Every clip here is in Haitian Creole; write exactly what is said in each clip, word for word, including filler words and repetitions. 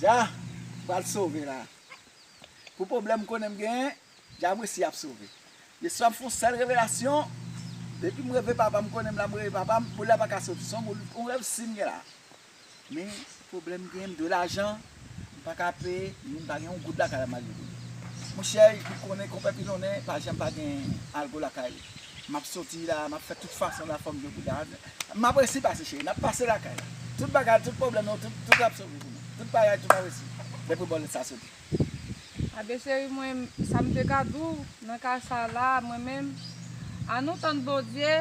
Ya, pral sove la. Pou pwoblèm m konnen m genyen, dja m resi ap sove. Yeswa m fè yon sèl revelasyon. Depi m reve papa m, konnen m la m reve papa m, boul la pa ka soti. Se yon boul, yon rèv si m gen la. Men, pwoblèm m genyen, m dwe lajan, m pa ka peye, ni m pa gen yon goud lakay la malgre tou. Monchè, ou konnen konpè Pilonnen, pa janm pa gen algo lakay li. M ap soti la, m ap fè tout fason la, fò m jwe goud la. M ap resi pase cheri, n ap pase lakay la. Tout bagay, tout pwoblèm yo, tout, tout ap sove pou nou. Tout bagay, tout ap resi. Depi bò lòt sa soti. Abe cheri, mwen, sa m te ka di w nan ka sa la, mwen menm, ann nou tann Bondye,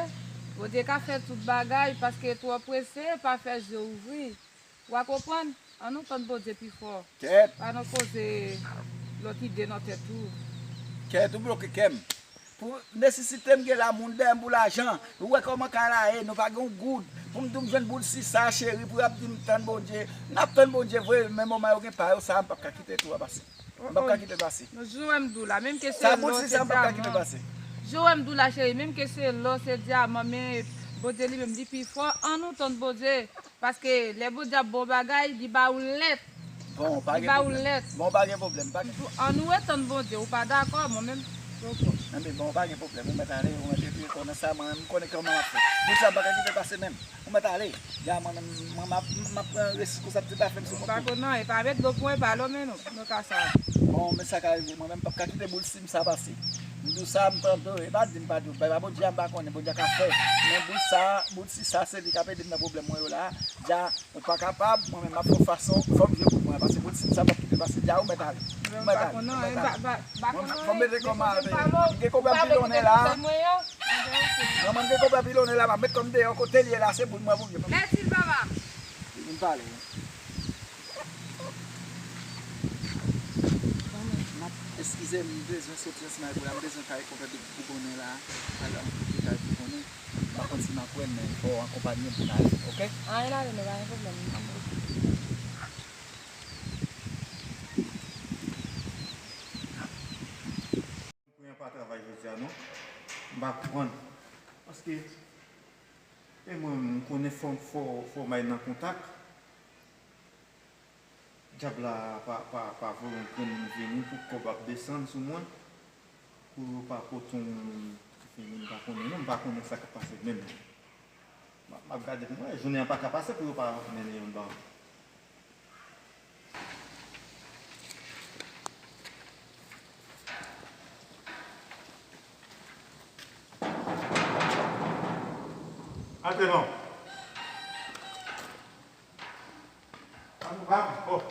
Bondye ka fè tout bagay, paske twò prese, pa fè je w ouvri. W a konprann? Ann nou tann Bondye pi fò. Kèt. Pa nan poze lòt ide nan tèt ou. Kèt, ou bloke kè m. Pou nesesite m gen la, moun dèyè m pou lajan. Ou wè kòman kay la ye, nou pa gen yon goud. Pou m di w m jwenn boul sisa, cheri, pou y ap di m tann Bondye. N ap tann Bondye vre, men moman yo gen pa yo, sa a m p ap ka kite tou a pase. M p ap ka kite l pase. Non, jou wè m di w la, menm ke se lò, se dyaman. Jou wè m di w la, cheri, menm ke se lò, se dyaman, men Bondye li menm, li pi fò. Ann nou tann Bondye. Paske lè Bondye ap ba w bagay, li ba w lèt. Bon, pa gen pwoblèm. Li ba w lèt. Bon, pa gen pwoblèm. Pa gen... Ann nou ret tann Bondye. Ou pa dakò, mwen menm. Enben, bon, pa gen pwoblèm. Ou mèt ale, ou mèt retire kò w nan sa, mwen menm, m konnen kòman m ap fè. Boul sa, m pa ka kite l pase menm. Ou mèt ale. Ya, mwen menm, mwen, m ap, m ap pran risk konsa, ti pa fè m sou mwen. Pa konn anyen, pa met dlo pou mwen, pa lò men nou, nan ka sa. Bon, men sa ka rive, mwen menm, m p ap ka kite boul si m sa pase. M di w sa, m tann w, e pa di m pa di w, bay pa Bondye a, m pa konnen, Bondye a ka fè. Men boul sa, boul sisa, se li k ap ede m nan pwoblèm mwen yo la. Dja, ou pa kapab, mwen menm m ap fè yon fason, fò m jwe pou mwen, paske boul si m sa p ap kite pase. Dja, ou mèt ale. Ou mèt ale, ou mèt ale. Fò m mete kò m ale. M gen konpè Pilonnen la. Non, mwen m gen konpè Pilonnen la, m ap met kò m deyò, kote l ye la, se boul mwen pou m jwe. Mèsi, papa. Vin pale. M ap eskize m, m bezwen soti ansanm avèk ou la, m bezwen kay konpè Pilonnen la. Alò, m kite kay Pilonnen. M pa konn si m ap wè l, men fò w akonpanye m pou n ale, oke? Anyen ale, men pa gen pwoblèm. Kliyan pa travay jodi a non. M pa konprann. Paske, e mwen, m konnen fò, fò, fò m al nan kontak. Dyab la pa, pa, pa voye yon grenn moun vini pou kòb ap desann sou mwen, pou yo pa pote yon ti figi m pa konnen non, m pa konnen sa k ap pase menm. M ap, m ap gade pou mwen, jounen an pa ka pase pou yo pa mennen youn ban mwen. Antre non. Antre non. Oh.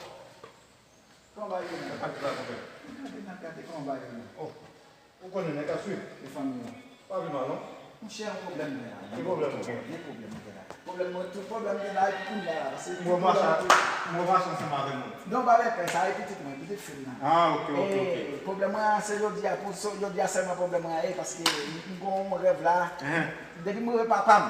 Kòman bagay yo menm? Gade la, konpè. Gade, n ap gade kòman bagay yo menm. Oh. Ou konnen nèg ap swiv. E fanmi an. Pa vin mal non. Monchè, yon pwoblèm gen la. Ki pwoblèm ou gen? Gen pwoblèm gen la. Pwoblèm mwen, tout pwoblèm gen la, epi kounye a la, paske m wè mache, m wè mache ansanm avè moun. Non, pa gen pè, sa e pitit mwen, pitit fi m nan. Ah, ok, ok, ok. E pwoblèm mwen an, se jodi a, pou so-, jodi a sèlman pwoblèm mwen an ye, paske m, m gon yon rèv la. Depi m reve papa m,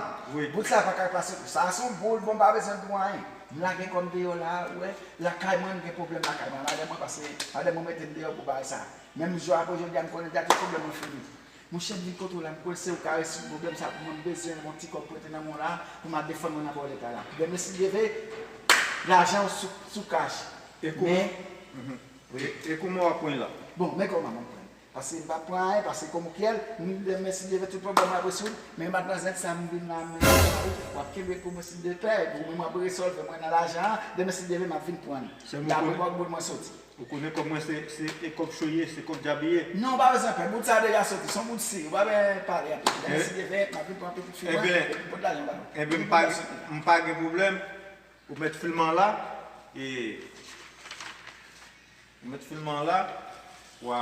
boul sa pa ka pase. Sa se yon boul, bon, m pa bezwen di w anyen. M lage kò m deyò la, ou wè, lakay mwen, m gen pwoblèm lakay mwen. Madanm mwen pase, madanm mwen mete m deyò pou bagay sa. Menm jou apre jodi a, m konnen deja tout pwoblèm mwen fini. Monchè, m vin kote w la, m kwè se ou ka rezoud pwoblèm sa pou mwen. M bezwen yon ti kòb prete nan men w la pou m al defann mwen nan bò Leta la. Demen si Dye vle, lajan w sou, sou kach. E kou-, men, e, e kòman w ap pran l la? Bon, men kòman m ap pran l. Paske m p ap pran anyen, paske kòm ou kwè l, m, demen si Dye vle tout pwoblèm mwen ap rezoud, men matmwazèl sa m vin la, men w ap kenbe pou mwen si Dye vle, epi ou menm w ap rezòlve mwen nan lajan an, demen si Dye vle m ap vin pran l. Sèlman ou konnen, boul mwen soti. Ou konnen kòb mwen se, se, e kòb cho ye, se kòb dyab li ye. Non, ou pa bezwen pè, boul sa deja soti, se yon boul si, ou pa bezwen pale anpil. Demen si Dye vle, m ap vin pran pitit fi mwen, epi m pot lajan ba nou. Ebyen, m pa, m pa gen pwoblèm, ou mèt filme an la, e, ou mèt filme an la, wa.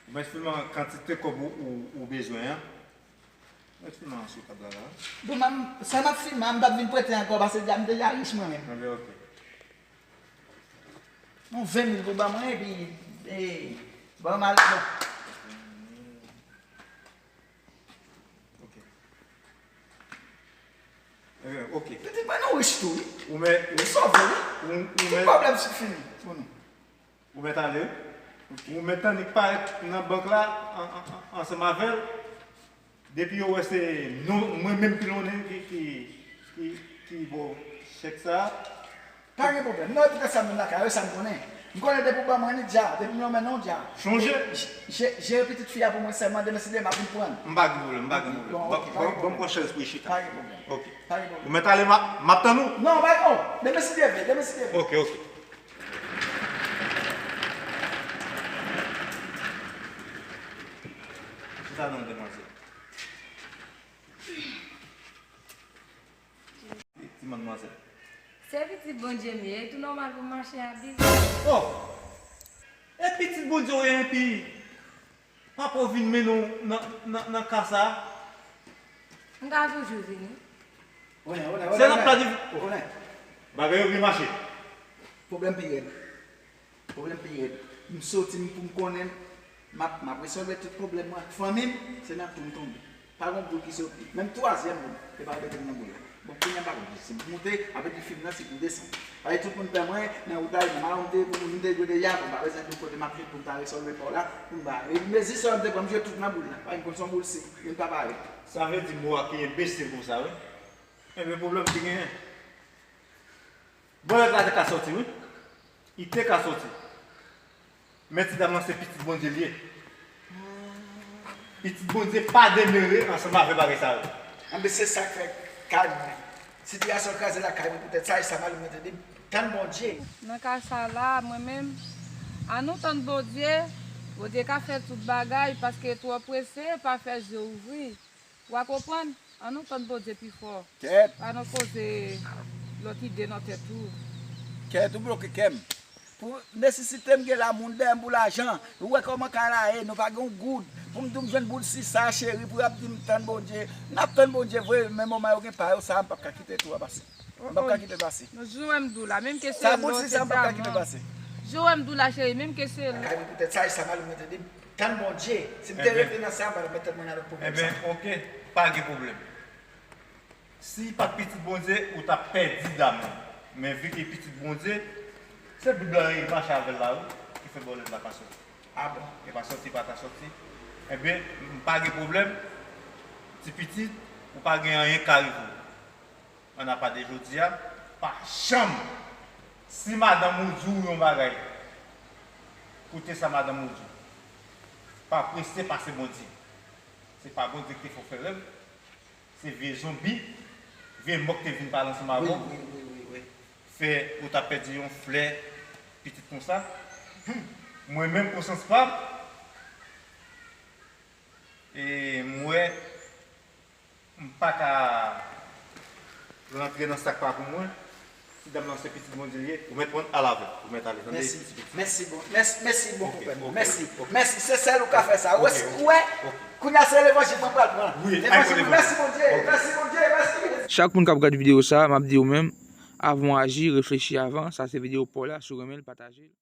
Ou mèt filme kantite kòb ou, ou, ou bezwen an. Ou mèt filme sou tab la, la. Bon, m, sa m ap filme a, m p ap vin prete ankò, paske deja, m deja rich mwen menm. Anben, ok. Yon ven mil pou ban mwen, epi, e, ban m al, bon. Ok. Ebyen, ok. Pitit mwen nou rich tou, wi. Ou mèt, ou sove, wi. Ou, ou tout mèt, pwoblèm sou fini pou nou. Ou mèt ale, wi. Ou mèt annik parèt nan bank la an- an- an- ansanm avè l. Depi yo wè se nou, mwen menm pilonnen ki, ki, ki, ki bo chèk sa. Pa gen pwoblèm. Non, epi sa m lakay, sa m konnen. M konnen depi w ban mwen li dja, depi m lonmen non dja. Chonje. Je- je- Jere pitit fi a pou mwen sèlman, demen si Dye m ap vin pran. M pa gen pwoblèm, m pa gen pwoblèm. Bon, ok, pa gen pwoblèm. Ban m pran chèz pou Ichita. Pa gen pwoblèm. Ok. Pa gen pwoblèm. Ou mèt ale, m ap tann ou. Non, pa gen, oh, demen si Dye vle, demen si Dye vle. Ok, ok. Chita non, demwazèl. Ti manmwazèl. Se pitit Bondye m ye, e tou nòmal pou m mache a bizè. Oh! E pitit Bondye w ye, epi papa w vin mennen w nan, nan, nan ka sa a? M ka toujou vini. Konnen, konnen, se nan pla di. Konnen. Bagay yo byen mache. Pwoblèm pi rèd. Pwoblèm pi rèd. M soti m pou m konnen m ap, m ap rezolve tout pwoblèm mwen ak fanmi m, se nan tou m tonbe. Pa gen boul ki soti. Menm twazyèm boul, yo pa mete m nan boul la. Bon, kounye a m pa konn si m moute, apre di fim nan, si pou m desann. Paske tout moun pè mwen, nan wout la, nan mawon m te ye pou m te dwe deja, bon, m pa bezwen di w kote m ap jwenn pou m ta rezolve pa w la, pou m ba. E mezi sa yo m te pran, m jwe tout nan boul la. Paske m konn se yon boul senp, youn pa parèt. Sa vle di mo a ki enbesil konsa, wi. Enben, pwoblèm ki genyen. Bòlèt la te ka sòti, wi. Li te ka sòti. Men ti dam nan se pitit Bondye li ye. Pitit Bondye pa demere ansanm avè bagay sa yo. Anben, se sa k fè kay mwen. Sitiyasyon kraze lakay mwen poutèt sa, e sa malè mwen te di, tann Bondye. Nan ka sa la, mwen menm, ann nou tann Bondye. Bondye ka fè tout bagay, paske twò prese, pa fè je ouvri. W a konprann? Ann nou tann Bondye pi fò. Kèt. Pa nan koze lòt ide nan tèt ou. Kèt, ou bloke kè m. Pou nesesite m gen la, moun dèyè m pou lajan. Ou wè kòman kay la ye, nou pa gen yon goud. Pou m di w m jwenn boul sisa, cheri, pou y ap di m tann Bondye. N ap tann Bondye vre, men moman yo gen pa yo, sa a m p ap ka kite tou a pase. M p ap ka kite l pase. Non, jou wè m di w la, menm ke se lò, se dyaman. Jou wè m di w la, cheri, menm ke se lò. Kay mwen poutèt sa, e sa malè mwen te di. Tann Bondye. Si m te rete nan sa, m pa t ap met tèt mwen nan lòt pwoblèm sa. Enben, oke, pa gen pwoblèm. Si li pa t pitit Bondye, ou t ap pèdi dam nan. Men vi ke pitit Bondye, se Bib la li mache avè l la, wi, ki fè bòlèt la pa sòti. A bon? Li pa sòti, pa ta sòti. Enben, m pa gen pwoblèm. Ti pitit, ou pa gen anyen k ka rive w. Annapade jodi a, pa janm. Si madanm ou di w yon bagay, koute sa madanm ou di w. Pa prese pase Bondye. Se pa Bondye ki te fè w fè rèv. Se vye zonbi, vye mò k te vin pale ansanm avè w. Wi, wi, wi, wi, wi. Fè ou ta pèdi yon flè pitit konsa. Mwen menm, konsyans pa m, e m wè M pa ka rantre nan sa k pa pou mwen. Si dam nan se pitit Bondye li ye, ou mèt pran al avè l. Ou mèt ale, tande? Mèsi. Mèsi bon. Mèsi, mèsi bon, konpè mwen. Mèsi. Mèsi, se sèl ou ka fè sa. Ou wè, ou wè, kounye a se levanjil mwen pral pran. Levanjil, mèsi Bondye. Mèsi Bondye. Mèsi. Chak moun k ap gad videyo sa, m ap di w menm, avan w aji, reflechi avan. Sa se videyo pa w la, si w renmen l, pataje l.